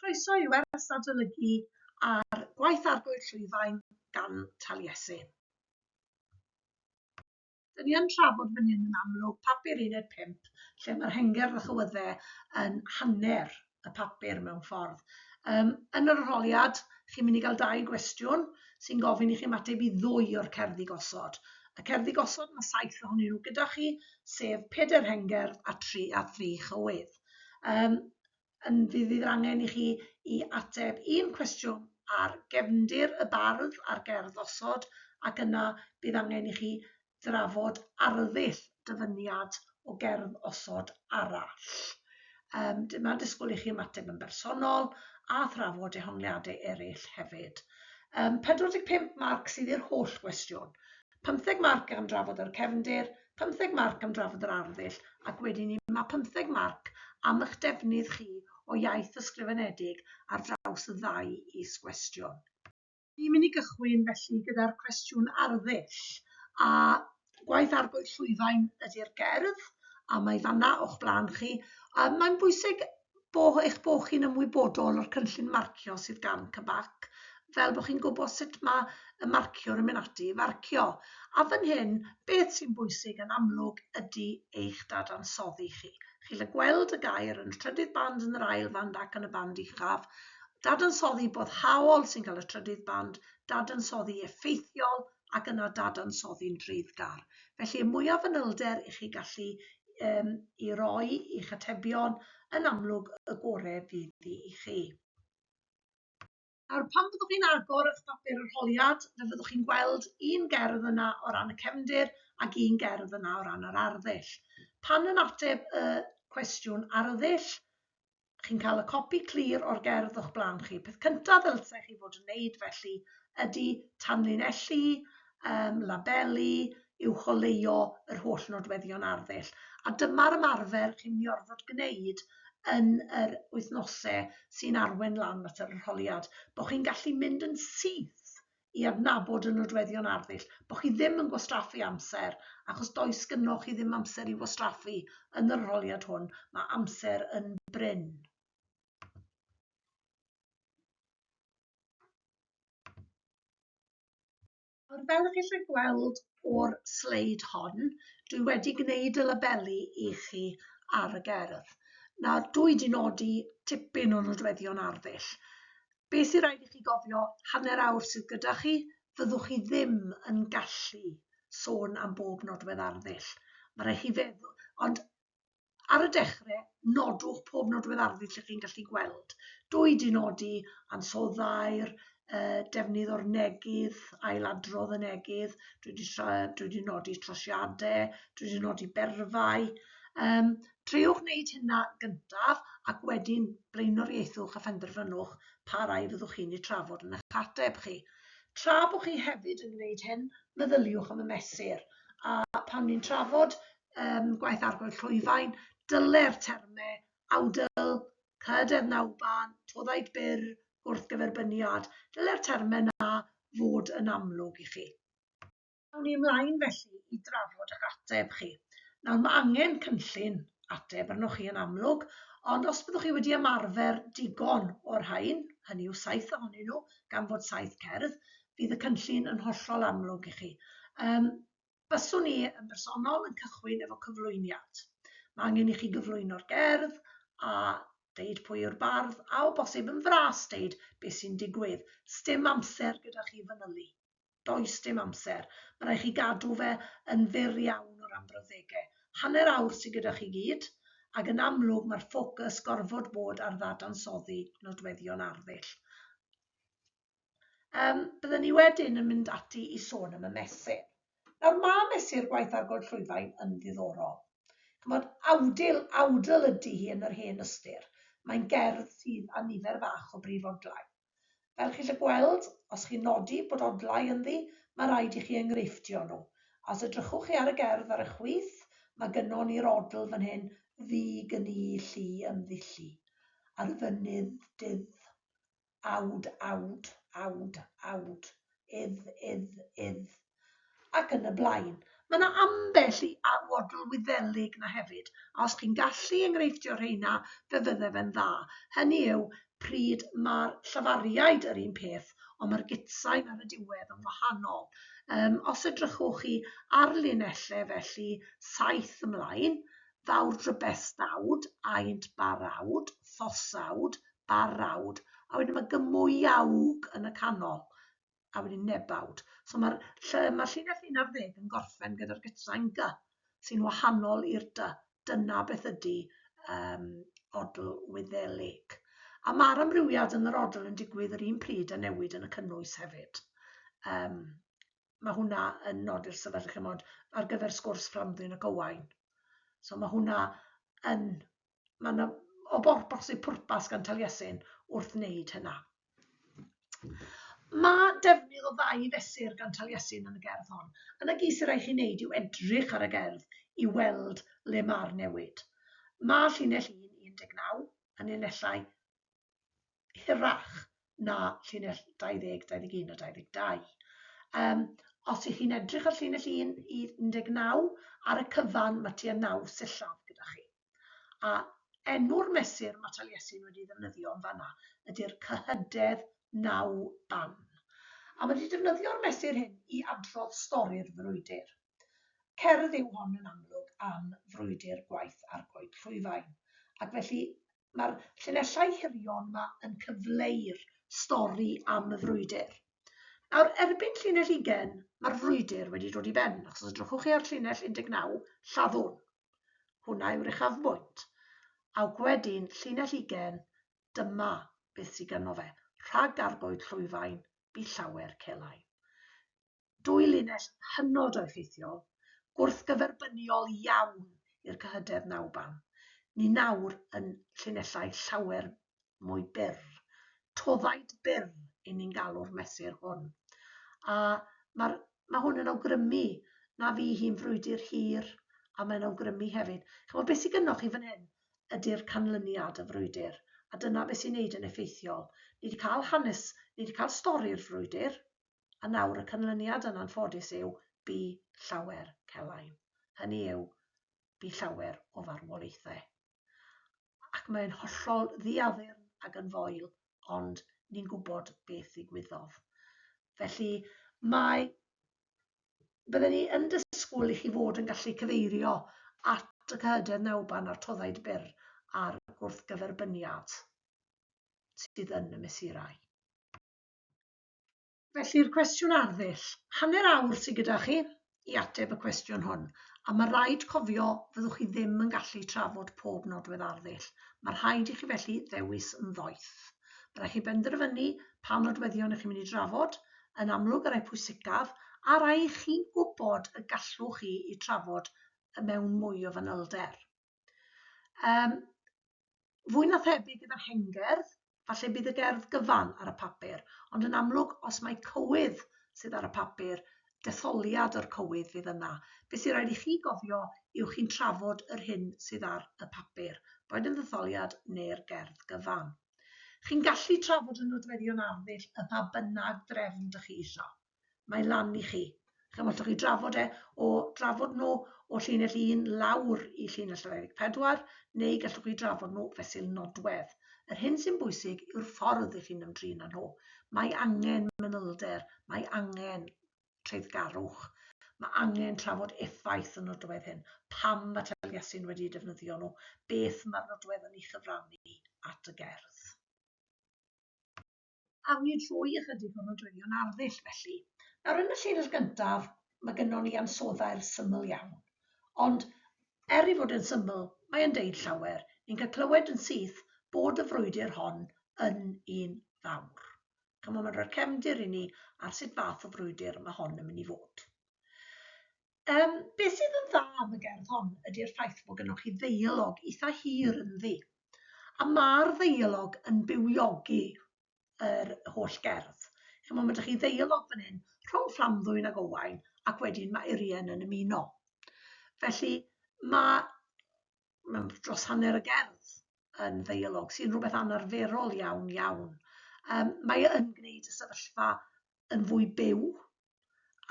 Croeso i wers adolygu ar Gwaith Argoed Llwyfain gan Taliesin. Dyn ni yn trafod fan hyn yn amlwg papur uned 5 lle mae'r hengerdd a chywyddau yn hanner y papur mewn ffordd. Um, yn yr arholiad, chi'n mynd i gael dau gwestiwn sy'n gofyn i chi ymateb i ddwy o'r cerddi gosod. Y cerddi gosod, mae saith ohonyn nhw gyda chi, sef pedair hengerdd a tri a thri chywydd. Um, yn fydd fydd angen i chi i ateb un cwestiwn ar gefndir y bardd a'r gerdd osod ac yna bydd angen i chi drafod arddull dyfyniad o gerdd osod arall. Um, mae disgwyl i chi ymateb yn bersonol a thrafod dehongliadau eraill hefyd. Um, 45 marc sydd i'r holl gwestiwn. Pymtheg marc am drafod yr cefndir, pymtheg marc am drafod yr arddull, ac wedyn ni mae pymtheg marc am eich defnydd chi o iaith ysgrifenedig ar draws y ddau is-gwestiwn. Ni'n mynd i gychwyn felly gyda'r cwestiwn arddull, a gwaith argoed llwyfain ydy'r gerdd, a mae fanna o'ch blaen chi. A mae'n bwysig bo, eich bod chi'n ymwybodol o'r cynllun marcio sydd gan CBAC, fel bod chi'n gwybod sut mae y marciwr yn mynd ati i farcio. A fan hyn, beth sy'n bwysig yn amlwg ydy eich dadansoddi chi. Chi'n gallu gweld y gair yn y trydydd band, yn yr ail fand ac yn y band uchaf. Dadansoddi boddhaol sy'n cael y trydydd band, dadansoddi effeithiol ac yna dadansoddi'n dreiddgar. Felly, y mwyaf fanylder i chi gallu um, i roi i'ch atebion, yn amlwg y gorau fydd i chi. Nawr, pan fyddwch chi'n agor eich papur arholiad, fe fyddwch chi'n gweld un gerdd yna o ran y cefndir ac un gerdd yna o ran yr arddull. Pan yn ateb y cwestiwn arddull, chi'n cael y copi clir o'r gerdd o'ch blaen chi. Peth cyntaf ddylse chi fod yn neud felly ydy tanlinellu, um, labelu, uwcholeuo yr holl nodweddion arddull. A dyma'r ymarfer chi'n mynd i orfod gwneud yn yr wythnosau sy'n arwain lan at yr arholiad. Bod chi'n gallu mynd yn syth i adnabod y nodweddion arddull, bod chi ddim yn gwastraffu amser, achos does gynnoch chi ddim amser i wastraffu yn yr arholiad hwn, mae amser yn brin. Nawr, fel ych chi'n gallu gweld o'r sleid hon, dwi wedi gwneud y labeli i chi ar y gerdd. Nawr, dwi wedi nodi tipyn o nodweddion arddull. Be sy'n rhaid i chi gofio, hanner awr sydd gyda chi, fyddwch chi ddim yn gallu sôn am bob nodwedd arddull. Mae rhaid chi feddwl, ond ar y dechrau, nodwch pob nodwedd arddull lle chi'n gallu gweld. Dwi di nodi ansoddair, defnydd o'r negydd, ailadrodd y negydd, dwi di, dwi di nodi trosiadau, dwi di nodi berfau. Um, treiwch wneud hynna gyntaf ac wedyn blaenoriaethwch a phenderfynwch pa rai fyddwch chi'n eu trafod yn eich ateb chi. Tra bod chi hefyd yn gwneud hyn, meddyliwch am y mesur. A pan ni'n trafod um, gwaith argoel llwyfain, dyle'r termau awdl, cydedd nawban, toddaid byr, gwrthgyferbyniad, dyle'r termau na fod yn amlwg i chi. Awn ni ymlaen felly i drafod eich ateb chi. Nawr mae angen cynllun ateb arnoch chi yn amlwg, ond os byddwch chi wedi ymarfer digon o'r rhain, hynny yw saith ohonyn nhw, gan fod saith cerdd, fydd y cynllun yn hollol amlwg i chi. Um, byswn i yn bersonol yn cychwyn efo cyflwyniad. Mae angen i chi gyflwyno'r gerdd a deud pwy yw'r bardd a o bosib yn fras deud beth sy'n digwydd. Sdim amser gyda chi fanylu. Does dim amser. Mae rhaid chi gadw fe yn fyr iawn o ran brawddegau. Hanner awr sydd gyda chi gyd, ac yn amlwg mae'r ffocws gorfod bod ar ddadansoddi nodweddion arddull. Um, byddwn ni wedyn yn mynd ati i sôn am y mesur. Nawr mae mesur gwaith argoel llwyfain yn ddiddorol. Chymod, awdl, awdl ydy hi yn yr hen ystyr. Mae'n gerdd sydd â nifer fach o brif odlau. Fel chi'n gallu gweld, os chi'n nodi bod odlau ynddi, mae rhaid i chi enghreifftio nhw. A os edrychwch chi ar y gerdd ar y chwith, mae gynnon ni'r odl fan hyn, fi gyni llu ymddillu. Ar fynydd dydd, awd, awd, awd, awd, idd, idd, idd. ac yn y blaen. Mae yna ambell i awodl Wyddelig 'na hefyd, a os chi'n gallu enghreifftio rheina, fe fydde fe'n dda. Hynny yw, Pryd mae'r llafariaid yr un peth, ond mae'r gytsain ar y diwedd yn wahanol. Os edrychwch chi ar linellau felly 7 ymlaen, fawr drybestawd, aint barawd, ffosawd, barawd, a wedyn mae gymwyawg yn y canol, a wedyn nebawd. So mae'r ma llinell 11 yn gorffen gyda'r gytsain g, sy'n wahanol i'r d. Dyna beth ydy odl Wyddelig. A mae'r amrywiad yn yr odl yn digwydd yr un pryd a newid yn y cynnwys hefyd. Mae hwnna yn nodi'r sefyllfa, chimod, ar gyfer sgwrs Fflamddwyn ac Owain. So mae hwnna yn... Mae yna o bosib pwrpas gan Taliesin wrth wneud hynna. Mae defnydd o ddau fesur gan Taliesin yn y gerdd hon. A 'na gyd sy'n rhaid chi wneud yw edrych ar y gerdd i weld le mae'r newid. Mae llinell 1, 19 yn linellau hirach na llinell 20, 21 a 22. Os ych chi'n edrych ar llinell 1 i 19, ar y cyfan mae tua 9 sillaf gyda chi. A enw'r mesur mae Taliesin wedi ddefnyddio yn fanna ydy'r cyhydedd 9 ban. A mae wedi defnyddio'r mesur hyn i adrodd stori'r frwydr. Cerdd yw hon yn amlwg am frwydr gwaith Argoed Llwyfain, ac felly mae'r llinellau hirion yma yn cyfleu'r stori am y frwydr. Nawr, erbyn llinell 20, mae'r frwydr wedi dod i ben, achos os edrychwch chi ar llinell 19, lladdwn. Hwnna yw'r uchafbwynt. Ac wedyn, llinell 20, dyma beth sydd gynno fe. Rhag Argoed Llwyfain, bu llawer celain. Dwy linell hynod o effeithiol, gwrthgyferbyniol iawn i'r cyhydedd naw ban. Ni nawr yn llinellau llawer mwy byr. Toddaid byr i ni'n galw'r mesur hwn. A mae'r, mae hwn yn awgrymu na fu hi'n frwydr hir, a mae'n awgrymu hefyd. Chimod, beth sydd gynnoch chi fan hyn ydy'r canlyniad y frwydr, a dyna beth sy'n neud yn effeithiol. Ni wedi cael hanes, ni wedi cael stori'r frwydr, a nawr y canlyniad yn anffodus yw bu llawer celain. Hynny yw, bu llawer o farwolaethau. Ac mae'n hollol ddiaddurn ac yn foel, ond ni'n gwybod beth ddigwyddodd. Felly mae... Bydden ni yn disgwyl i chi fod yn gallu cyfeirio at y cyhydedd nawban a'r toddaid byr a'r gwrthgyferbyniad sydd yn y mesurau. Felly'r cwestiwn arddull. Hanner awr sydd gyda chi i ateb y cwestiwn hwn, a mae rhaid cofio fyddwch chi ddim yn gallu trafod pob nodwedd arddull. Mae rhaid i chi felly ddewis yn ddoeth. Mae rhaid chi benderfynu pa nodweddion ych chi'n mynd i drafod, yn amlwg y rhai pwysicaf, a rhai chi'n gwybod y gallwch chi eu trafod mewn mwy o fanylder. Fwy na thebyg gyda'r hengerdd, falle bydd y gerdd gyfan ar y papur, ond yn amlwg os mai cywydd sydd ar y papur, detholiad o'r cywydd fydd yna. Be sy'n rhaid i chi gofio yw chi'n trafod yr hyn sydd ar y papur, boed yn ddetholiad neu'r gerdd gyfan. Chi'n gallu trafod y nodweddion arddull ym mha bynnag drefn dych chi isio. Mae lan i chi. Chimod, allwch chi drafod e o drafod nhw o llinell 1 lawr i llinell 24, neu gallwch chi drafod nhw fesul nodwedd. Yr hyn sy'n bwysig yw'r ffordd i chi'n ymdrin â nhw. Mae angen manylder, mae angen treiddgarwch, mae angen trafod effaith y nodwedd hyn, pam mae Taliesin wedi defnyddio nhw, beth mae'r nodwedd yn ei chyfrannu at y gerdd. Awn ni drwy ychydig o nodweddion arddull felly. Nawr yn y llinell gyntaf, mae gynnon ni ansoddair syml iawn. Ond er ei fod yn syml, mae e'n deud llawer. Ni'n cael clywed yn syth bod y frwydr hon yn un fawr. Chimod, mae'n rhoi'r cefndir i ni ar sut fath o frwydr mae hon yn mynd i fod. Beth sydd yn dda am y gerdd hon ydy'r ffaith bod gennych chi ddeialog eitha hir ynddi. A mae'r ddeialog yn bywiogi yr holl gerdd. Chimod, mae 'da chi ddeialog fan hyn rhwng Fflamddwyn ac Owain, ac wedyn mae Urien yn ymuno. Felly mae, mae dros hanner y gerdd yn ddeialog, sy'n rhywbeth anarferol iawn iawn. Mae yn gwneud y sefyllfa yn fwy byw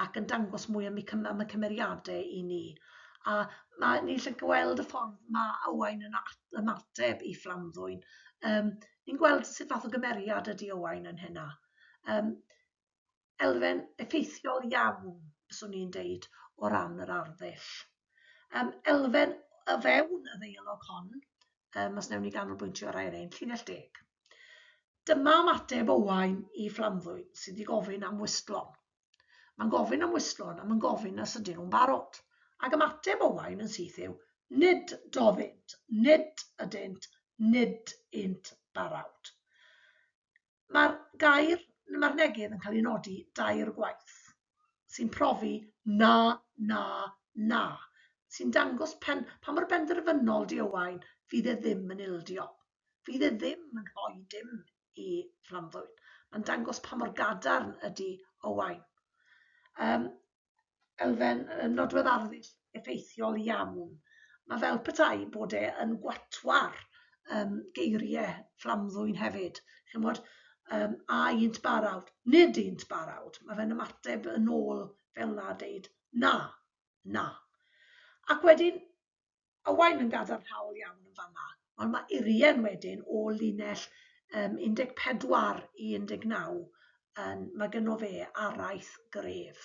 ac yn dangos mwy am am y cymeriadau i ni. A ni'n gallu gweld y ffordd mae Owain yn ymateb i Fflamddwyn Ni'n gweld sut fath o gymeriad ydy Owain yn hynna. Elfen effeithiol iawn, byswn i'n deud, o ran yr arddull. Elfen o fewn y ddeialog hon, os wnawn ni ganolbwyntio ar rai ein llinell deg. Dyma ymateb Owain i Fflamddwyn sydd wedi gofyn am wystlon. Mae'n gofyn am wystlon a mae'n gofyn os ydyn nhw'n barod. Ac ymateb Owain yn syth yw, nid doddynt, nid ydynt, nid ynt barawd. Mae'r gair, mae'r negydd yn cael ei nodi dair gwaith, sy'n profi na, na, na, sy'n dangos pen, pa mor benderfynol di Owain fydd e ddim yn ildio. Fydd e ddim yn rhoi dim i Fflamddwyn. Mae'n dangos pa mor gadarn ydy Owain. Elfen nodwedd arddull effeithiol iawn. Mae fel petai bod e yn gwatwar geiriau Fflamddwyn hefyd. Chimod, a un barawd, nid un barawd. Mae fe'n ymateb yn ôl fel na deud na, na. Ac wedyn, Owain yn gadarnhaol iawn yn fanna, ond mae Urien wedyn o linell 14 i 19, yn, mae gynno fe araith gref.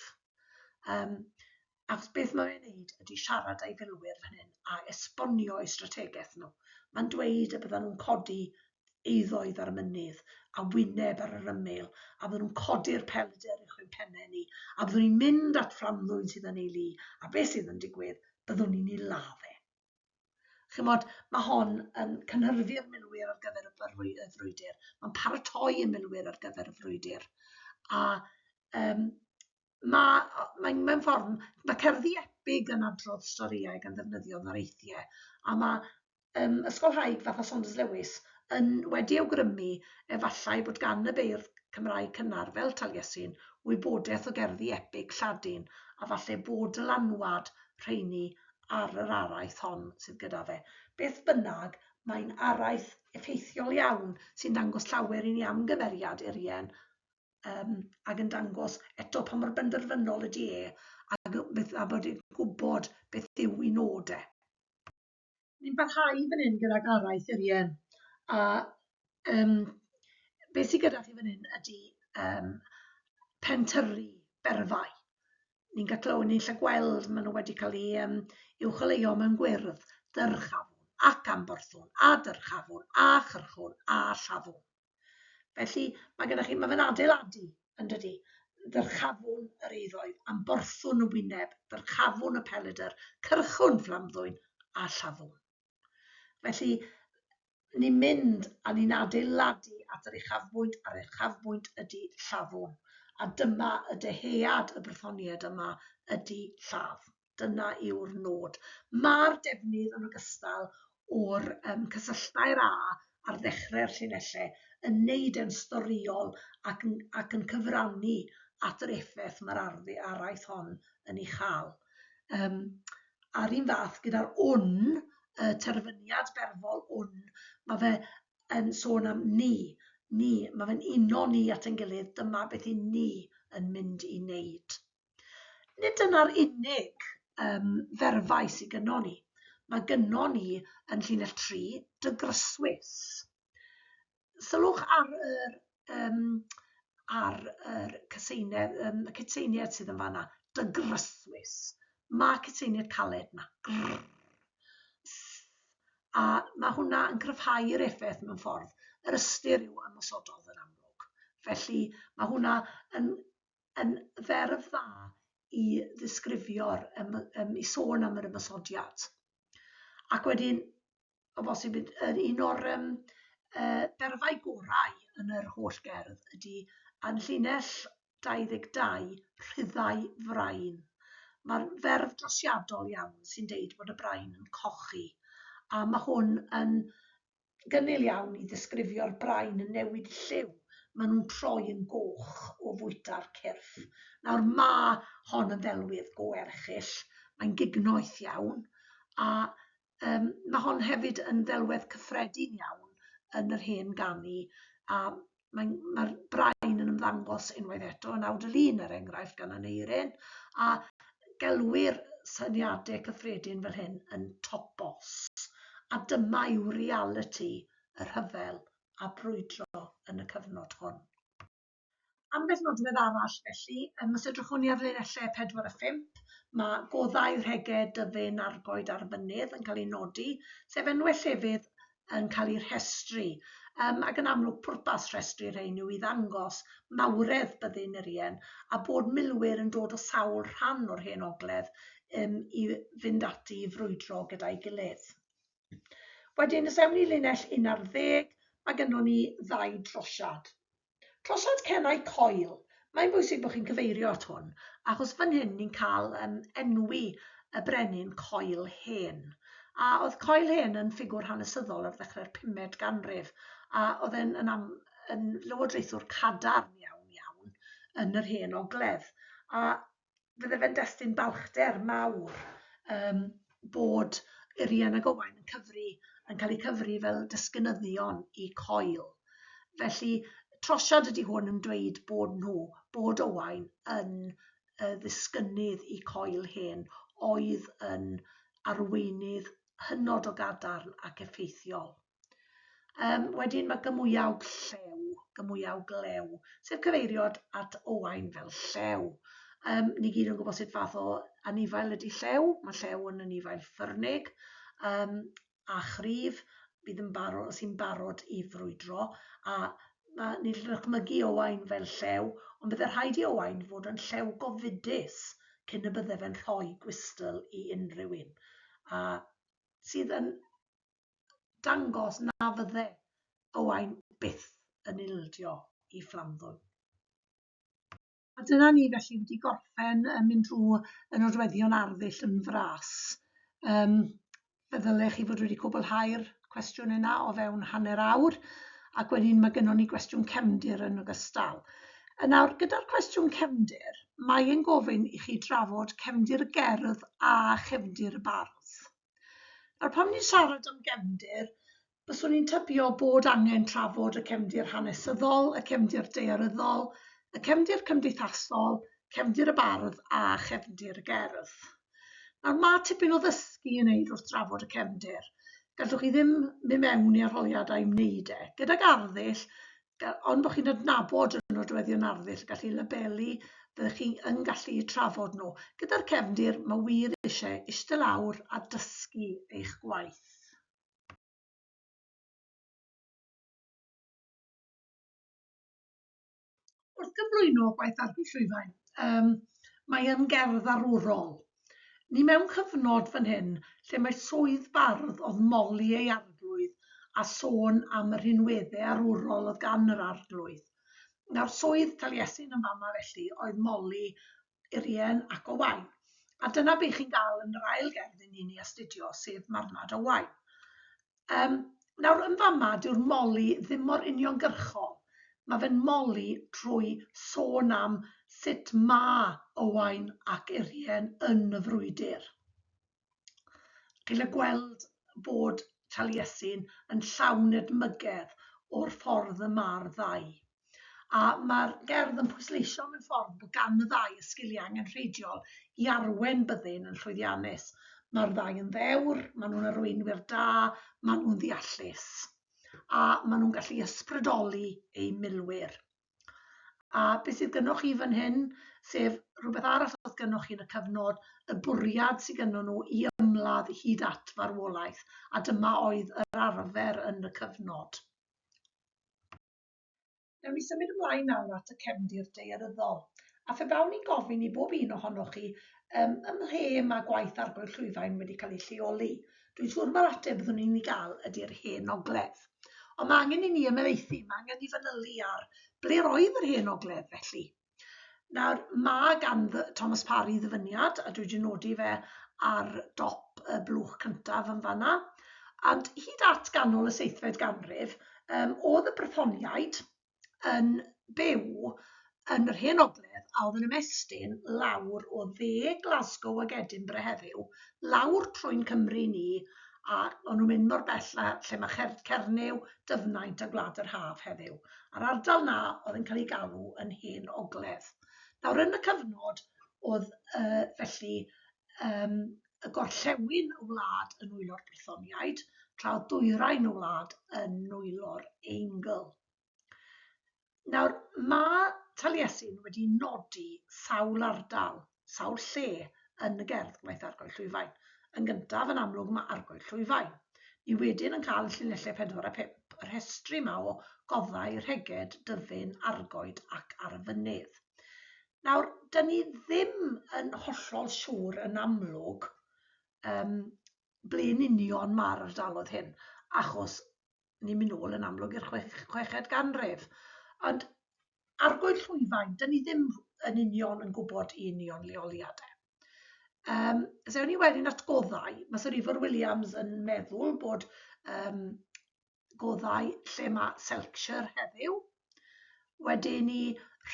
Achos beth mae fe'n neud ydy siarad â'i filwyr fan hyn a esbonio eu strategaeth nhw. Mae'n dweud y byddan nhw'n codi eiddoedd ar y mynydd a wyneb ar yr ymyl, a bydden nhw'n codi'r pelydr uwch ein pennau ni, a byddwn ni'n mynd at Fflamddwyn sydd yn ei lu, a beth sydd yn digwydd, byddwn ni'n ei ladd e. Chimod, mae hon yn cynhyrfu'r milwyr ar gyfer y frwydr. Mae'n paratoi y milwyr ar gyfer y frwydr. A mae'n mewn ffordd, mae cerddi epig yn adrodd storïau gan ddefnyddio ddareithiau, a mae ysgolhaig fatha Saunders Lewis yn wedi awgrymu efallai bod gan y beirdd Cymraeg cynnar fel Taliesin wybodaeth o gerddi epig Lladin a falle bod dylanwad rheini ar yr araith hon sydd gyda fe. Beth bynnag, mae'n araith effeithiol iawn sy'n dangos llawer i ni am gymeriad Urien ac yn dangos eto pa mor benderfynol ydy e ac, beth, a bod e'n gwybod beth yw ei nod e. Ni'n parhau fan hyn gydag araith Urien, a beth sydd gyda chi fan hyn ydy pentyrru berfau. Ni'n cael clywed, ni'n gallu gweld maen nhw wedi cael eu uwcholeuo mewn gwyrdd, dyrchafwn ac amborthwn, a dyrchafwn, a chyrchwn, a lladdwn. Felly, mae gennych chi, mae fe'n adeiladu, yn dydi? Dyrchafwn yr eiddoedd, amborthwn y wyneb, dyrchafwn y pelydr, cyrchwn Fflamddwyn a lladdwn. Felly, ni'n mynd a ni'n adeiladu at yr uchafbwynt, a'r uchafbwynt ydy lladdwn. A dyma y dyhead y Brythoniaid yma ydy lladd. Dyna yw'r nod. Mae'r defnydd yn ogystal o'r cysylltau'r A ar ddechrau'r llinellau yn neud e'n storïol ac yn, ac yn cyfrannu at yr effaith mae'r araith hon yn ei chael. A'r un fath gyda'r wn, y terfyniad berfol wn, mae fe yn sôn am ni, ni, mae fe'n uno ni at ein gilydd, dyma beth i ni yn mynd i wneud. Nid dyna'r unig ferfau sydd gynnon ni. Mae gynnon ni yn llinell 3 dygryswys. Sylwch ar yr, ar yr cytseinedd, y cytseiniad sydd yn fanna, dygryswys. Mae cytseiniad caled yna. Grrr. A mae hwnna yn cryfhau'r effaith mewn ffordd. Yr ystyr yw ymosododd yn amlwg. Felly mae hwnna yn yn ferf dda i ddisgrifio'r, i sôn am yr ymosodiad. Ac wedyn, o bosib, yr un o'r berfau gorau yn yr holl gerdd ydy yn llinell 22, rhyddhau frain. Mae'r ferf drosiadol iawn sy'n deud bod y brain yn cochi, a mae hwn yn gynnil iawn i ddisgrifio'r brain yn newid lliw. Maen nhw'n troi yn goch o fwyta'r cyrff. Nawr mae hon yn ddelwedd go erchyll, mae'n gignoeth iawn, a mae hon hefyd yn ddelwedd cyffredin iawn yn yr hen ganu, a mae'r brain yn ymddangos unwaith eto yn awd y lun, er enghraifft, gan Aneurin, a gelwir syniadau cyffredin fel hyn yn topos. A dyma yw realiti y rhyfel a brwydro yn y cyfnod hwn. Ambell nodwedd arall felly, os edrychwn ni ar linellau 4 a 5, mae Goddau, Rheged, Dyfyn, Argoed a'r Fynydd yn cael eu nodi, sef enwau llefydd yn cael eu rhestru. Ac yn amlwg pwrpas rhestru rhein yw i ddangos mawredd byddin Urien a bod milwyr yn dod o sawl rhan o'r Hen Ogledd i fynd ati i frwydro gyda'i gilydd. Wedyn, os ewn ni linell 11, mae gynnon ni ddau drosiad. Trosiad Cenau Coel. Mae'n bwysig bod chi'n cyfeirio at hwn, achos fan hyn ni'n cael enwi y brenin Coel Hen. A oedd Coel Hen yn ffigwr hanesyddol ar ddechrau'r pumed ganrif, a oedd e'n yn, am, yn lywodraethwr cadarn iawn iawn yn yr Hen Ogledd. A fydde fe'n destun balchder mawr bod Urien ac Owain yn cyfri, yn cael eu cyfri fel disgynyddion i Coel. Felly, trosiad ydy hwn yn dweud bod nhw, bod Owain yn ddisgynnydd i Coel Hen, oedd yn arweinydd hynod o gadarn ac effeithiol. Wedyn mae gymwyawg llew, gymwyawg lew, sef cyfeiriad at Owain fel llew. Ni gyd yn gwybod sut fath o anifail ydy llew. Mae llew yn anifail ffyrnig a chryf, bydd yn barod, sy'n barod i frwydro. A mae, ni'n dychmygu Owain fel llew, ond bydde rhaid i Owain fod yn llew gofidus cyn y bydde fe'n rhoi gwystl i unrhyw un. A sydd yn dangos na fydde Owain byth yn ildio i Fflamddwyn. A dyna ni felly wedi gorffen yn mynd drwy y nodweddion arddull yn fras. Fe ddylech chi fod wedi cwblhau'r cwestiwn yna o fewn hanner awr, ac wedyn mae gynnon ni gwestiwn cefndir yn ogystal. Yn nawr, gyda'r cwestiwn cefndir, mae e'n gofyn i chi drafod cefndir y gerdd a chefndir y bardd. Nawr, pan ni'n siarad am gefndir, byswn i'n tybio bod angen trafod y cefndir hanesyddol, y cefndir daearyddol, y cefndir cymdeithasol, cefndir y bardd a chefndir y gerdd. Nawr, mae tipyn o ddysgu i wneud wrth drafod y cefndir. Gallwch chi ddim mynd mewn i arholiad a'i wneud e. Gydag arddull, ond bod chi'n adnabod y nodweddion arddull, gallu labelu, byddwch chi yn gallu trafod nhw. Gyda'r cefndir, mae wir eisiau eistedd lawr a dysgu eich gwaith. Wrth gyflwyno gwaith Arglwydd Llwyfain, mae yn gerdd arwrol. Ni mewn cyfnod fan hyn lle mae swydd bardd oedd moli ei arglwydd a sôn am y rhinweddau arwrol oedd gan yr arglwydd. Nawr swydd Taliesin yn fama felly oedd moli Urien ac Owain. A dyna be chi'n gael yn yr ail gerdd i ni'n ei astudio, sef Marwnad Owain. Nawr, yn fama, dyw'r moli ddim mor uniongyrchol. Mae fe'n moli trwy sôn am sut mae Owain ac Urien yn y frwydr. Chi'n gallu gweld bod Taliesin yn llawn edmygedd o'r ffordd y mae'r ddau. A mae'r gerdd yn pwysleisio mewn ffordd bod gan y ddau y sgiliau angenrheidiol i arwen byddin yn llwyddiannus. Mae'r ddau yn ddewr, maen nhw'n arweinwyr da, maen nhw'n ddeallus, a maen nhw'n gallu ysbrydoli eu milwyr. A beth sydd gynnoch chi fan hyn, sef rhywbeth arall oedd gynnoch chi yn y cyfnod, y bwriad sydd gynnon nhw i ymladd hyd at farwolaeth, a dyma oedd yr arfer yn y cyfnod. Newn ni symud ymlaen nawr at y cefndir daearyddol. A phe bawn i'n gofyn i bob un ohonoch chi ym mhle mae gwaith Arglwydd Llwyfain wedi cael ei lleoli, dwi'n siŵr mae'r ateb byddwn ni'n ei gael ydy'r Hen Ogledd. Ond mae angen i ni ymhelaethu, mae angen i fanylu ar ble roedd yr Hen Ogledd felly. Nawr, mae gan Thomas Parry ddyfyniad, a dwi wedi nodi fe ar dop y blwch cyntaf yn fanna. Ond hyd at ganol y seithfed ganrif, oedd y Brythoniaid yn byw yn yr Hen Ogledd a oedd yn ymestyn lawr o dde Glasgow ag Edinburgh heddiw, lawr trwy'n Cymru ni, a o'n nhw'n mynd mor bell â lle mae Cernyw, Dyfnaint a Gwlad yr Haf heddiw. A'r ardal 'na oedd yn cael ei galw yn Hen Ogledd. Nawr yn y cyfnod oedd felly y gorllewin y wlad yn nwylo'r Brythoniaid, tra oedd dwyrain y wlad yn nwylo'r Eingl. Nawr, mae Taliesin wedi nodi sawl ardal, sawl lle yn y gerdd Gwaith Argoed Llwyfain. Yn gyntaf, yn amlwg, mae Argoed Llwyfain. Ni wedyn yn cael llinellau 4 a 5, y rhestri yma o Goddau, Rheged, Dyfyn, Argoed ac Ar y Fynydd. Nawr, dyn ni ddim yn hollol siŵr yn amlwg um, ble'n union mae'r ardaloedd hyn, achos ni'n mynd nôl yn amlwg i'r chweched ganrif. Ond Argoed Llwyfain, dyn ni ddim yn union yn gwybod i union leoliadau. Um, os ewn ni wedyn at Goddau, mae Sir Ifor Williams yn meddwl bod um, Goddau lle mae Selkshire heddiw. Wedyn ni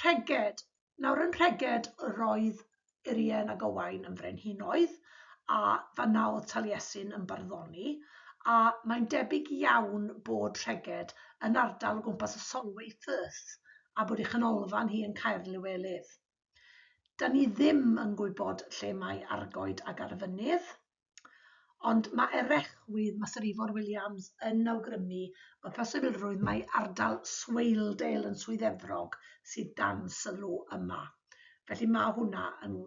Rheged, Nawr yn Rheged roedd Urien ag Owain yn frenhinoedd, a fan'na oedd Taliesin yn barddoni, a mae'n debyg iawn bod Rheged yn ardal o gwmpas y Solway Firth a bod ei chanolfan hi yn Caerliwelydd. Da ni ddim yn gwybod lle mae Argoed ag Arfynydd. Ond mae Erechwydd, mae Syr Ifor Williams yn awgrymu bod posibilrwydd mai ardal Swaledale yn Swydd Efrog sydd dan sylw yma. Felly mae hwnna yn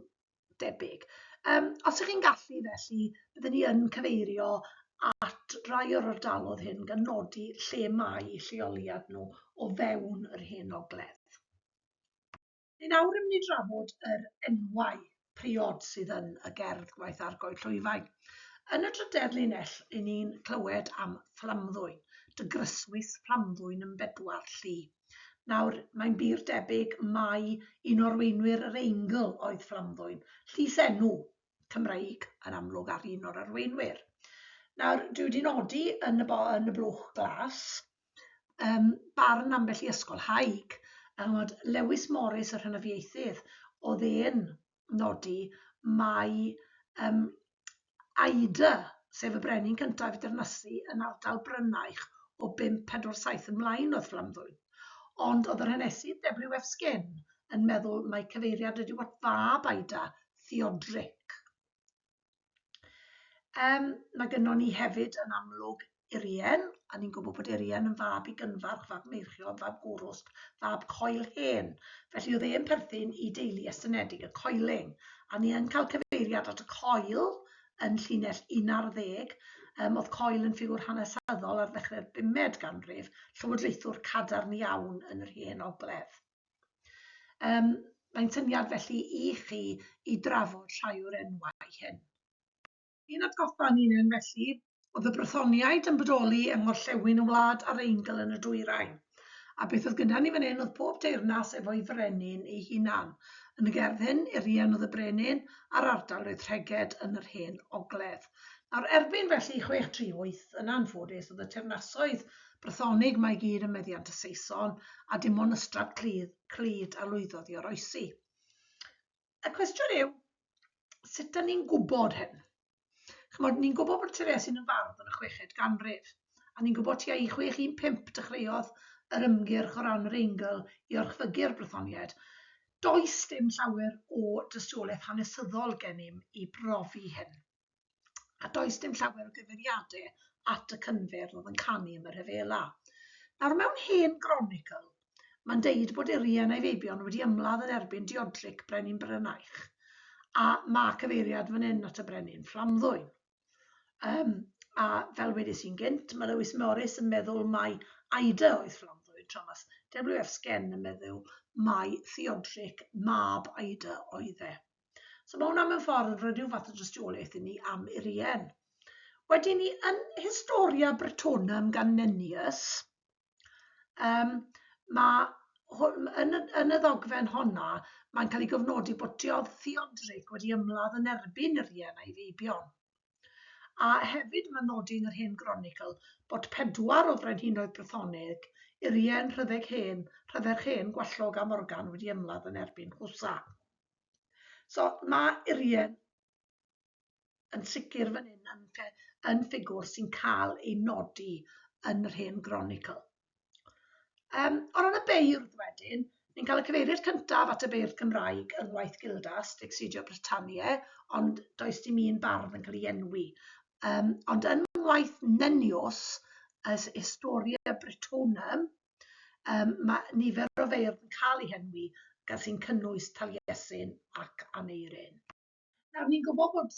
debyg. Um, os ych chi'n gallu felly, byddwn ni yn cyfeirio at rai o'r ardalodd hyn gan nodi lle mae lleoliad nhw o fewn yr Hen Ogledd. Ni nawr yn mynd i drafod yr enwau priod sydd yn y gerdd Gwaith Argoed Llwyfain. Yn y drydedd linell, i ni'n clywed am Fflamddwyn, dygryswys Fflamddwyn yn bedwar llu. Nawr, mae'n bur debyg mai un o arweinwyr yr Eingl oedd Fflamddwyn, llys enw Cymreig yn amlwg ar un o'r arweinwyr. Nawr, dwi wedi nodi yn y, yn y blwch glas um, barn ambell i ysgolhaig. Chimod, Lewis Morris, yr hynafiaethydd, oedd e'n nodi mai um, Aida, sef y brenin cyntaf i dyrnasu yn ardal Brynaich o 547 ymlaen oedd Fflamddwyn. Ond oedd yr hanesydd W.F. Skene yn meddwl mai cyfeiriad ydyw at fab Aida, Theodric. Um, mae gynnon ni hefyd yn amlwg Urien, a ni'n gwybod bod Urien yn fab i Gynfarch, fab Meirchion, fab Gwrwst, fab Coel Hen. Felly oedd e'n perthyn i deulu estynedig y Coeling. A ni yn cael cyfeiriad at y coel yn llinell 11. Um, oedd coel yn ffigwr hanesyddol ar ddechrau'r bumed ganrif, llywodraethwr cadarn iawn yn yr hen ogledd. Um, mae'n syniad felly i chi i drafod rhai o'r enwau hyn. Un atgoffa'n hunain felly, oedd y Brythoniaid yn bodoli yng ngorllewin y wlad a'r Eingl yn y dwyrain. A beth oedd gyda ni fan hyn oedd pob teyrnas efo'i frenin ei hunan. Yn y gerdd hyn, Urien oedd y brenin a'r ardal oedd Rheged yn yr hen ogledd. Nawr, erbyn felly 638, yn anffodus, oedd y teyrnasoedd Brythonig mae gyd yn meddiant y Saeson, a dim ond Ystrad Clud, Clud a lwyddodd i oroesi. Y cwestiwn yw, sut da ni'n gwybod hyn? Chymod, ni'n gwybod bod Taliesin yn fardd yn y chweched ganrif, a ni'n gwybod tua 1615 dechreuodd yr ymgyrch o ran yr Eingl i orchfygu'r Brythoniaid. Does dim llawer o dystiolaeth hanesyddol gennym i brofi hyn. A does dim llawer o gyfeiriadau at y cynfeirdd oedd yn canu am y rhyfela. Nawr, mewn hen gronicl, mae'n deud bod Urien a'i feibion wedi ymladd yn erbyn Diodric, brenin Brynaich, a mae cyfeiriad fan hyn at y brenin Fflamddwyn. Um, a fel wedes i'n gynt, mae Lewis Morris yn meddwl mai Aida oedd Fflamddwyn, tra mae W.F. Sgen yn meddwl mai Theodric, mab Aida oedd e. So mae hwnna mewn ffordd yn rhoi rhyw fath o dystiolaeth i ni am Urien. Wedyn ni, yn Historia Brittonum gan Nennius, um, mae yn, y, yn y ddogfen honna, mae'n cael ei gofnodi bod Theodric wedi ymladd yn erbyn Urien a'i feibion. A hefyd mae'n nodi yn yr hen gronicl bod pedwar o frenhinoedd Brythonig, Urien, Rhyddeg Hen, Rhydderch Hen, Gwallog a Morgan wedi ymladd yn erbyn Hwsa. So mae Urien yn sicr fan hyn yn, yn ffigwr sy'n cael ei nodi yn yr hen gronicl. Um, o ran y beirdd wedyn, ni'n cael y cyfeiriad cyntaf at y beirdd Cymraeg yng ngwaith Gildas, Excidio Britanniae, ond does dim un bardd yn cael ei enwi. Um, ond yn ngwaith Nennius, as Historia Brittonum, mae nifer o feirdd yn cael eu henwi gan sy'n cynnwys Taliesin ac Aneirin. Nawr, ni'n gwybod bod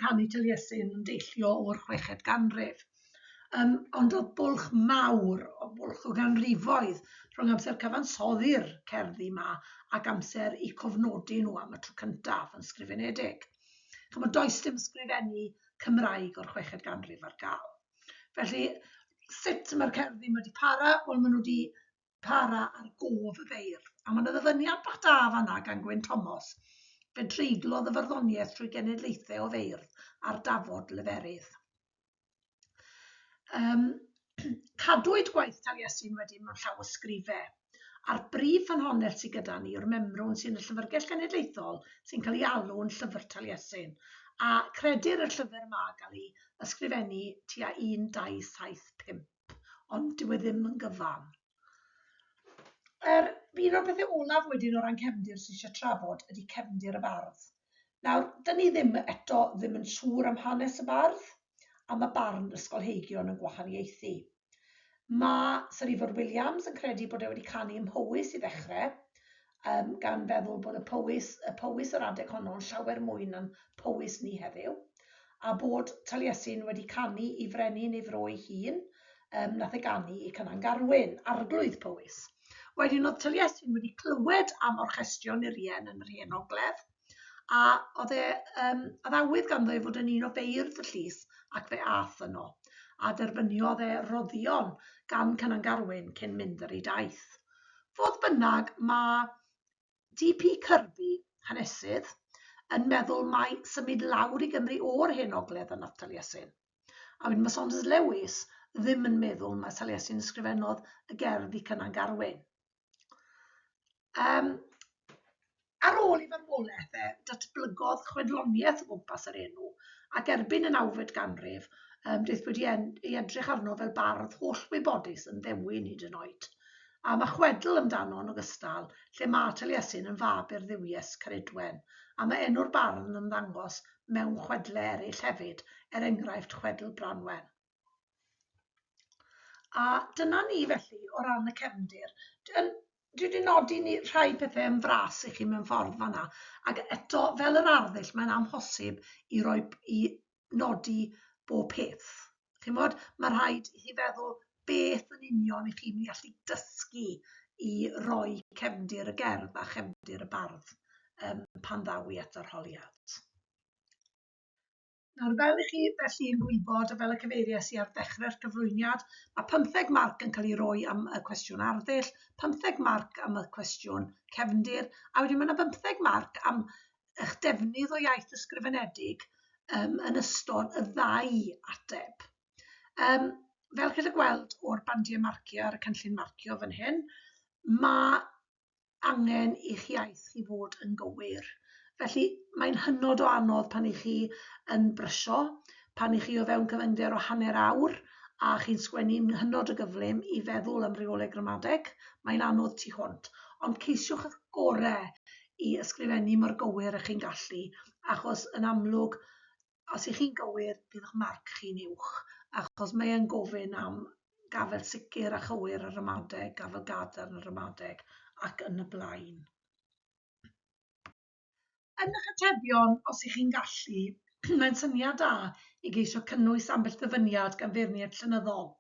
canu Taliesin yn deillio o'r chweched ganrif, ond oedd bwlch mawr, o bwlch o ganrifoedd, rhwng amser cyfansoddi'r cerddi 'ma ac amser eu cofnodi nhw am y tro cyntaf yn sgrifenedig. Chimod, does dim ysgrifennu Cymraeg o'r chweched ganrif ar gael. Felly, sut mae'r cerddi 'ma 'di para? Wel, maen nhw 'di para ar gof y feirdd. A mae 'na ddyfyniad bach da fan'na gan Gwyn Thomas. Fe dreiglodd y farddoniaeth trwy genedlaethau o feirdd ar dafod leferydd. Cadwyd gwaith Taliesin wedyn mewn llawysgrifau, a'r brif ffynhonnell sydd gyda ni yw'r memrwn sy'n y Llyfrgell Genedlaethol sy'n cael ei alw'n Llyfr Taliesin, a credir i'r llyfr yma gael ei ysgrifennu tua 1275. Ond dyw e ddim yn gyfan. Un o'r pethau olaf wedyn o ran cefndir sydd eisiau trafod ydy cefndir y bardd. Nawr, dyn ni ddim eto ddim yn siŵr am hanes y bardd, a mae barn ysgolheigion yn gwahaniaethu. Mae Syr Ifor Williams yn credu bod e wedi canu ym Mhowys i ddechrau, gan feddwl bod y Powys yr adeg honno yn llawer mwy na'n Powys ni heddiw, a bod Taliesin wedi canu i frenin ei fro ei hun, nath e ganu i Cynan Garwyn, arglwydd Powys. Wedyn oedd Taliesin wedi clywed am orchestion Urien yn yr Hen Ogledd, a oedd e, oedd awydd ganddo i fod yn un o feirdd y llys, ac fe ath yno, a derbyniodd e roddion gan Cynan Garwyn cyn mynd ar ei daith. Fodd bynnag, mae DP Kirby, hanesydd, yn meddwl mai symud lawr i Gymru o'r Hen Ogledd a nath Taliesin. A wedyn mae Saunders Lewis ddim yn meddwl mai Taliesin ysgrifennodd y gerdd i Cynan Garwyn. Ar ôl ei farwolaeth e, datblygodd chwedloniaeth o gwmpas yr enw, ac erbyn y nawfed ganrif, daethpwyd i edrych arno fel bardd hollwybodus yn ddewin hyd yn oed. A mae chwedl amdano yn ogystal, lle mae Taliesin yn fab i'r dduwies Ceridwen, a mae enw'r bardd yn ymddangos mewn chwedlau eraill hefyd, er enghraifft chwedl Branwen. A dyna ni felly o ran y cefndir. Dwi wedi nodi ni rhai pethau yn fras i chi mewn ffordd fan'na, ac eto fel yr arddull mae'n amhosib i nodi bob peth. Chimod, mae rhaid i chi feddwl beth yn union i chi'n mynd i allu dysgu i roi cefndir y gerdd a chefndir y bardd pan ddaw i at arholiad. Nawr, fel i chi felly yn gwybod, a fel y cyfeiriais i ar ddechrau'r cyflwyniad, mae 15 marc yn cael ei roi am y cwestiwn arddull, 15 marc am y cwestiwn cefndir, a wedyn mae yna 15 marc am eich defnydd o iaith ysgrifenedig yn ystod y ddau ateb. Fel chi'n gallu gweld o'r bandiau marcio ar y cynllun marcio fan hyn, mae angen i'ch iaith chi fod yn gywir. Felly mae'n hynod o anodd pan 'y chi yn brysio, pan 'y chi o fewn cyfyngder o hanner awr a chi'n sgwennu'n hynod o gyflym i feddwl am reolau gramadeg, mae'n anodd tu hwnt. Ond ceisiwch eich gorau i ysgrifennu mor gywir â chi'n gallu, achos yn amlwg, os 'y chi'n gywir, bydd eich marc chi'n uwch, achos mae e'n gofyn am gafael sicr a chywir ar ramadeg, gafael gadarn ar ramadeg ac yn y blaen. Yn eich atebion, os 'y chi'n gallu, mae'n syniad da i geisio cynnwys ambell ddyfyniad gan feirniaid llenyddol.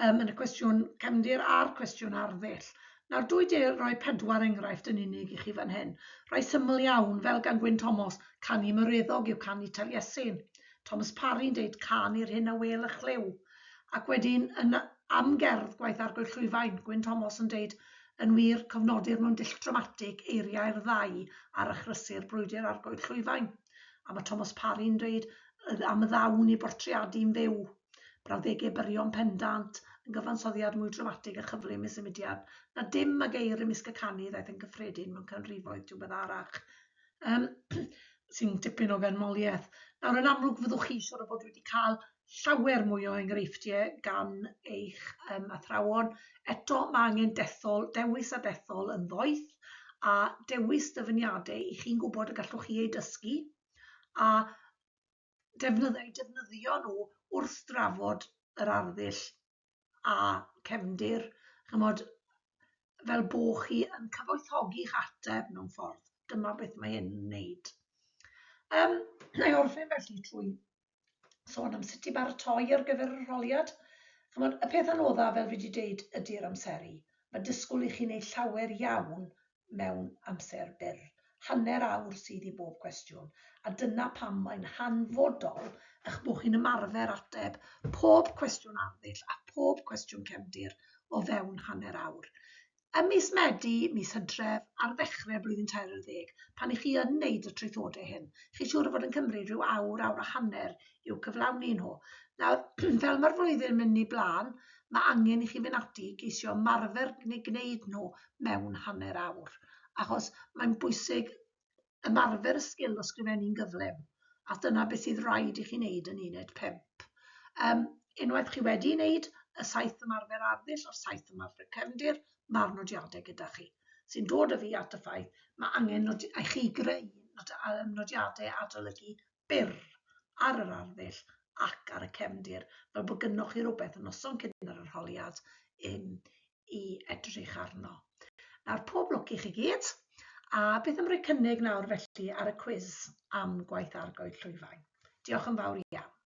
Yn y cwestiwn cefndir a'r cwestiwn arddull. Nawr, dwi 'di rhoi 4 enghraifft yn unig i chi fan hyn. Rhai syml iawn, fel gan Gwyn Thomas, canu moreddog yw canu Taliesin. Thomas Parry'n deud cân i'r hyn a wel y chlyw. Ac wedyn, yn am gerdd gwaith Argoed Llwyfain, Gwyn Thomas yn deud, yn wir, cofnodir mewn dull dramatig eiriau'r ddau ar achrysur brwydr Argoed Llwyfain. A mae Thomas Parry'n dweud am y ddawn i bortreadu'n fyw. Brawddegau byrion pendant, yn gyfansoddiad mwy dramatig a chyflym ei symudiad na dim a geir ymysg y canu ddaeth yn gyffredin mewn canrifoedd diweddarach, sy'n dipyn o ganmoliaeth. Nawr, yn amlwg, fyddwch chi siŵr o fod wedi cael llawer mwy o enghreifftiau gan eich athrawon. Eto, mae angen dethol, dewis a dethol yn ddoeth, a dewis dyfyniadau i chi'n gwybod y gallwch chi eu dysgu, a defnyddio nhw wrth drafod yr arddull a cefndir, chimod, fel bo chi yn cyfoethogi'ch ateb mewn ffordd. Dyma beth mae hyn yn wneud. Na i orffen felly trwy sôn am sut i baratoi ar gyfer yr arholiad. Chimod, y peth anodda, fel fi wedi deud, ydy'r amseru. Mae disgwyl i chi wneud llawer iawn mewn amser byr. Hanner awr sydd i bob cwestiwn, a dyna pam mae'n hanfodol eich bod chi'n ymarfer ateb pob cwestiwn arddull a phob cwestiwn cefndir o fewn hanner awr. Ym mis Medi, mis Hydref, ar ddechrau blwyddyn 13, pan 'y chi yn wneud y traethodau hyn, chi siŵr o fod yn cymryd rhyw awr, awr a hanner i'w cyflawni nhw. Nawr, fel mae'r flwyddyn yn mynd i blaen, mae angen i chi fynd ati i geisio ymarfer neu gwneud nhw mewn hanner awr, achos mae'n bwysig ymarfer y sgil o sgrifennu'n gyflym, a dyna beth sydd rhaid i chi wneud yn uned 5. Unwaith chi wedi wneud y 7 ymarfer arddull a'r 7 ymarfer cefndir, mae'r nodiadau gyda chi, sy'n dod â fi at y ffaith mae angen i chi greu nodiadau adolygu byr ar yr arddull ac ar y cefndir, fel bod gynnoch chi rywbeth y noson cyn yr arholiad i edrych arno. Nawr, pob lwc i chi gyd, a beth am roi cynnig nawr felly ar y cwis am gwaith argoed llwyfain. Diolch yn fawr iawn.